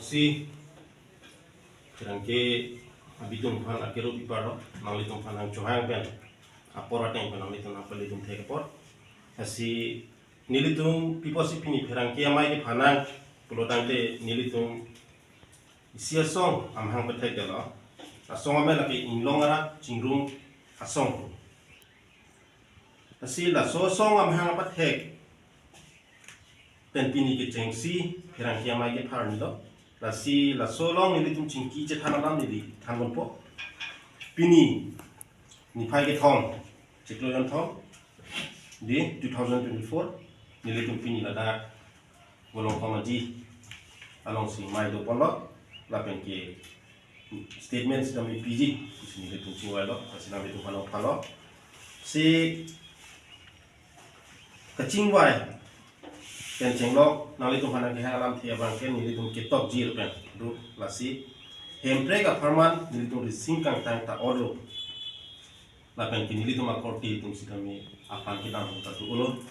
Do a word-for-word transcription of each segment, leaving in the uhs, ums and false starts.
Si, pherangke abitung aphan akerup iparlo, nanglitum aphan nangchohang pen apor ateng pen nanglitum nangpalitum thek apor. Lasi nelitum pi apotsi pini pherangke amei kephan nang pulo tangte nelitum isi asong amahang pathekdetlo. Asong amei lake Inglong Arat Chingrum Asong. Lasi laso asong amahang pathek pen pini kechengsi pherangke amei kepharnilo. Lasi laso along nelitum chingki chethan alam neli thanponpo. Pini niphai kethom, chiklo jonthom, di two thousand twenty-four, nelitum pini ladak Volongkom Aji alongsi amei doponlo, lapen ke statement sitame piji pusi nelitum chingvailo, lasi nanglitum aphan nangphanlo. Si kachingvai pen chenglok nanglitum aphan nangkehang alamthe abang ke nelitum ketok jir pen do, lasi hemprek apharman nelitum rising kangtang ta orlo. Lapen ke nelitum akorte atum sitame aphan kedam ta do-olo.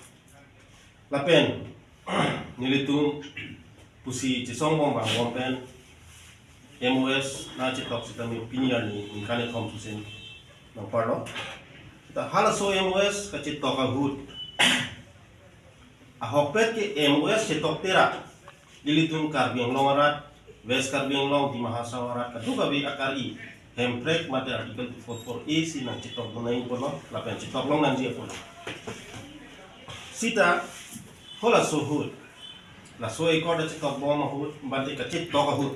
Lapen nelitum pusi chesong bom bang bom pen M O S nangchetok sitame pini arni ningkan kethom susen nangparlo. Ta halaso M O S kachetok ahut, ahokpet ke M O S chetok tera, nelitum Karbi Anglong arat, West Karbi Anglong, Dima Hasao arat kadokave akari hemprek mate Article two four four A si nangchetok nangji apotlo, lapen chetok long nangji apotlo. Sita halaso ahut, laso accord chetok bom ahut, bante kachetok ahut,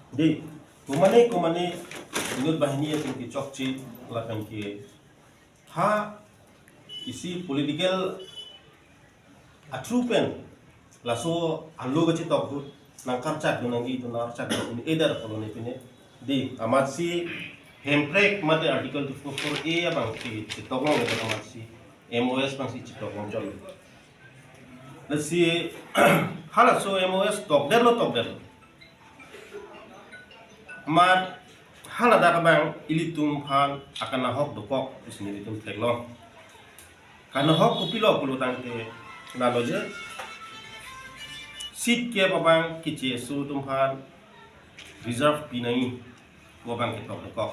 di, komane komane inut banghini atum kechokche, lapen ke ha isi political a-through pen laso alo kachetok ahut nangkarchak dun nangji, dun nangkarchak dun eder apotlo ne pine. Di, amatsi hemprek mate Article two four four A abang si chetok long, amatsi M O S abang si chetok long chot. Lasi halaso M O S tokdetlo, tokdetlo. Amat haladak abang ilitum aphan akanahok dokok pusi nelitum theklong. Kanahok kopilo pulo tangte, lalo je, seat kep abang keche-esu atum aphan reserve pi nangji pu abang ketok dokok,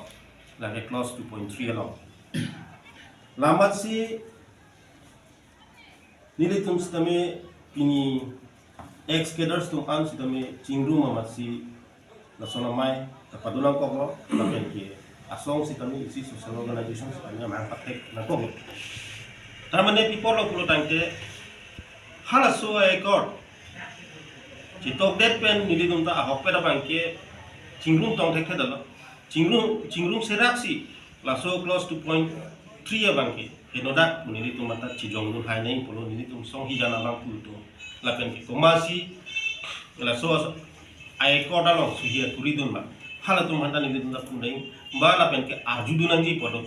lake clause two point three along. Lamatsi nelitum sitame pini ex-cadres atum an sitame chingrum amatsi lason amei ta pado nangkoklo, lapen ke asong sitame isi social organization sitame amahang pathek nangkoklo. Tarmane pi apotlo pulo tangte, halaso accord chetokdet pen nelitum ta ahokpet abang ke chingrum tong thekthedetlo. Chingrum, chingrum seraksi laso clause two point three abang ke henodak nelitum mata chijong dun hai nangji apotlo, nelitum song hijan abang pu atum. Lapen ke komatsi laso accord along suhi akuri dun ma, halatum aphanta nelitum ta pu nangji ba, lapen ke arju dun nangji apotlo.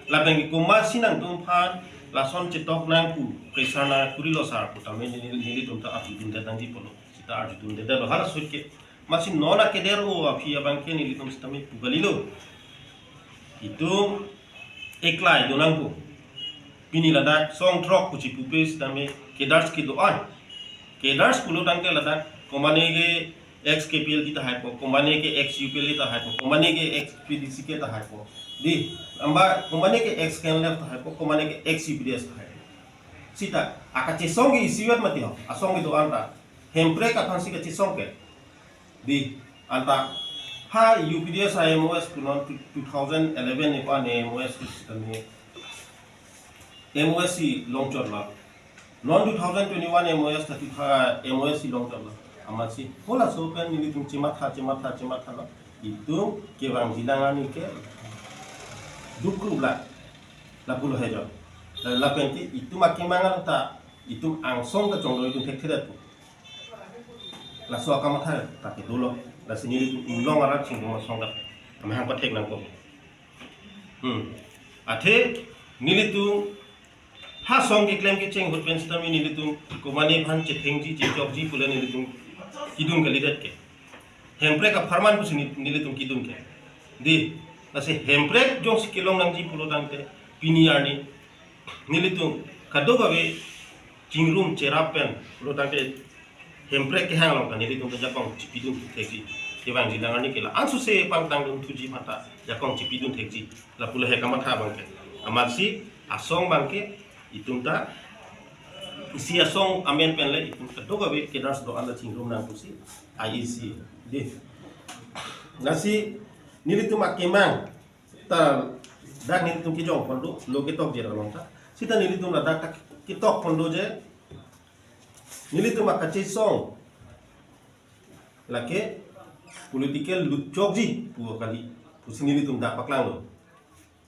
Lapen ke komatsi nangtum aphan lason chetok nang pu pressure nangkurilo sar pu tame neli, nelitum ta arju dundet nangji apotlo. Sita arju dundetlo, halaso ahut ke. Amatsi non akeder-o aphi abang ke nelitum sitame pu kalilo. Itum eklai do nangpo. Pini ladak song throk pusi pupe sitame cadres kedo-an. Cadres pulo tangte ladak komane ke ex K P L T tahai po, komane ke ex U P L A tahai po, komane ke ex P D C K tahai po. Di, amba komane ke ex K N L F tahai po, komane ke ex U P D S tahai po. Sita akachesong ke isivet mati ho, asong kedo-an ta hemprek aphansi kachesong ke. Di, anta ha U P D S a-M O S punon two thousand eleven ne pa ne M O S pu sitame M O S si longchotlo. Non two thousand twenty-one M O S ta tu tha M O S si longchotlo. Amatsi halaso pen nelitum chematha, chematha, chemathalo. Itum kevangji nang arni ke dukru bla, lapulo hejo. Lapen ke itum akemang ta itum angsong ta chonglo itum thekthedet pu. Laso akamatha ta kedolo, lasi nelitum Inglong Arat Chingrum Asong ta amahang pathek nangkok. Hmm. Athe nelitum ha asong keklem kecheng ahut pen sitame nelitum komane aphan chethengji chechokji pule nelitum kedun kalidet ke. Hemprek apharman pusi ne-, nelitum kedun ke. Di, lasi hemprek jongsi kelong nangji pulo tangte pini arni nelitum kadokave chingrum cherap pen pulo tangte Hemprek kehang along ta nelitum ta jakong chipidun thekji. Kevangji nang ani ke la-an suse pangtangdun thuji mata jakong chipidun thekji. Lapu lahei kamatha abangke. Amatsi asong abangke itum ta isi asong amen pen le itum kadokave cadres do-an ta chingrum nang pusi I E C. Dei. Lasi nelitum akemang ta dak nelitum kejong pon do, lo ketokji along ta. Sita nelitum ladak ta ketok pon do je nelitum akachesong lake political lutchokji pu kali pusi nelitum dak paklanglo.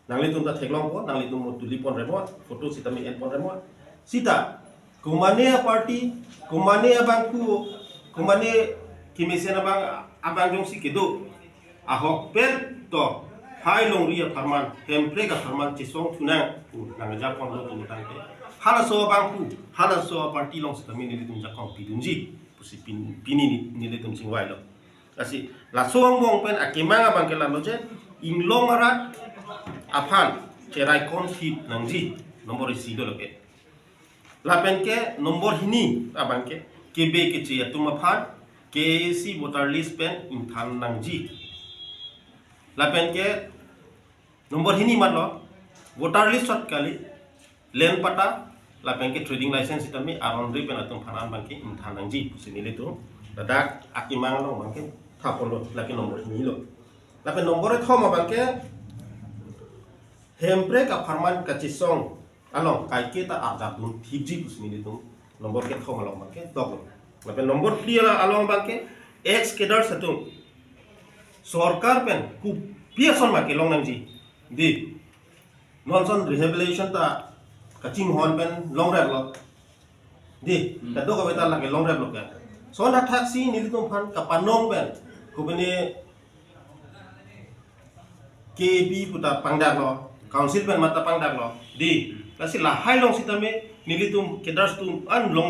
Nanglitum ta theklongpo, nanglitum mo tuli pon remo, photo sitame en pon remo. Sita, komane aparty, komane abangphu, komane kemesen abang, abang jongsi kedo. Ahokpet to, hai longri apharman, Hemprek apharman chesong thunang, pu nangjakong lo pu tangte. Halaso abangphu, halaso aparty along sitame nelitum jakong pidunji, pusi pin, pini ni, nelitum chingvailo. Lasi, laso angbong pen akemang abangke lalo je, inglong arat aphan cherai konthip nangji, nombor isi dolo ke. Lapen ke nombor hini abangke, kebe keche atum aphan, K A A C voter list pen ingthan nangji. Lapen ke nombor hini matlo, voter list sot kali, land patta, lapen ke trading license sitame aron ri pen atum aphan an abangke ingthan nangji pusi nelitum ladak akemang along abangke tha pon lo, lake nombor hini lo. Lapen nombor kethom abangke Hemprek apharman kachesong along kaike ta arjapdun thipji pusi nelitum nombor kethom along abangke toklo. Lapen nombor phli along abangke ex cadres atum sorkar pen kopi ason ma kelong nangji. Dei. Non ason rehabilitation ta kachinghon pen longrep lo. Dei, hmm, kadokave ta lake longrep lo ke. Lason athaksi nelitum aphan kapanong pen, kopine K A P pu ta pangdaklo, council pen mata pangdaklo. Dei, lasi lahai along sitame nelitum cadres atum an long